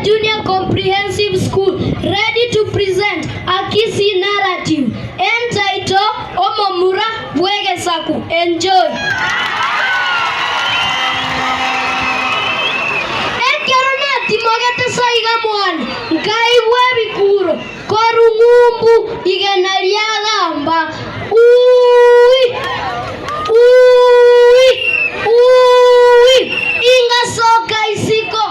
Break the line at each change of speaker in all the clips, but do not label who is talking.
Junior Comprehensive School, ready to present a Kisii narrative entitled Omomura bw'egesaku. Enjoy. Ekero natimogete saiga mwane, nkaigwa ebikuro korwa ng'umbu igena riagamba, Uui! Uui! Uui! Ingasoka isiko,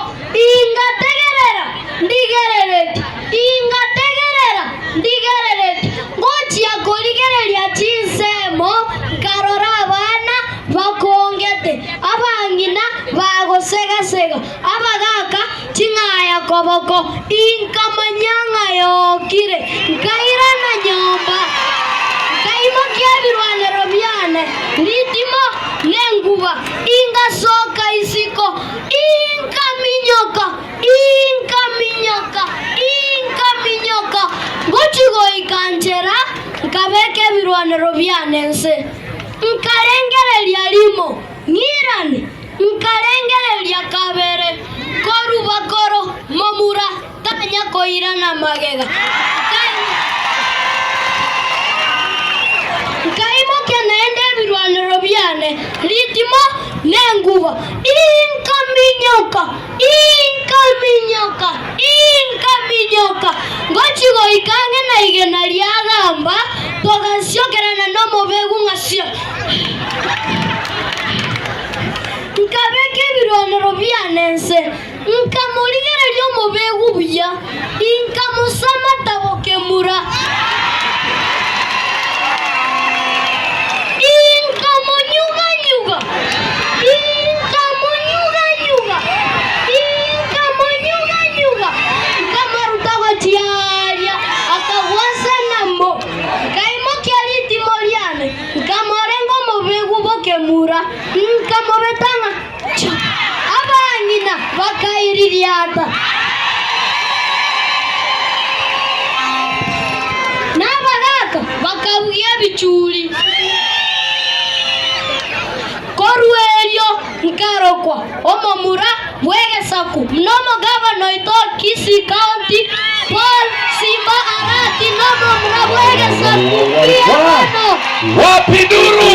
ingategerera ndigereretie, ingategerera ndigereretie, ngochia korigereria chinsemo, nkarora abana bakongete, abang'ina bagosega-sega, abagaaka ching'aya koboko, inkamanya ng'a yokire, nkairana nyomba, nkaimokia ebirwanero biane, ritimo nenguba, ingasoka isiko, inkaminyoka, inkaminyoka, inkaminyoka, ngochia goika nchera, nkabeka ebirwanero biane nse, nkarengereria rimo, ng'irane. Nkarengereria kabere, korwa bakoro momura tanya koirana magega. Nkaimokia naende ebirwanero biane, ritimo nenguba, inkaminyoka, inkaminyoka, inkaminyoka, ngochia goika ang'e na igena riagamba, togasiokerana nomobegu ng'a sio. Nkabeka ebirwanero biane inse, nkamorigereria omobegu buya, inkamosamata bokemura. Inkamonyuga-nyuga, inkamonyuga-nyuga, inkamonyuga-nyuga, nkamoruta gochia aaria, akagwa ase namo. Nkaimokia ritimo riane, nkamorenga omobegu bokemura. Nkamobeta ng'a chu. Abang'ina bakaiririata. Na abagaaka bakabugia ebichuri. Korwa erio nkarokwa omomura bw'egesaku buna omogabana oito o Kisii County, Paul Simba Arati nomomura bw'egesaku. Mbuya mono.
Wapi nduru?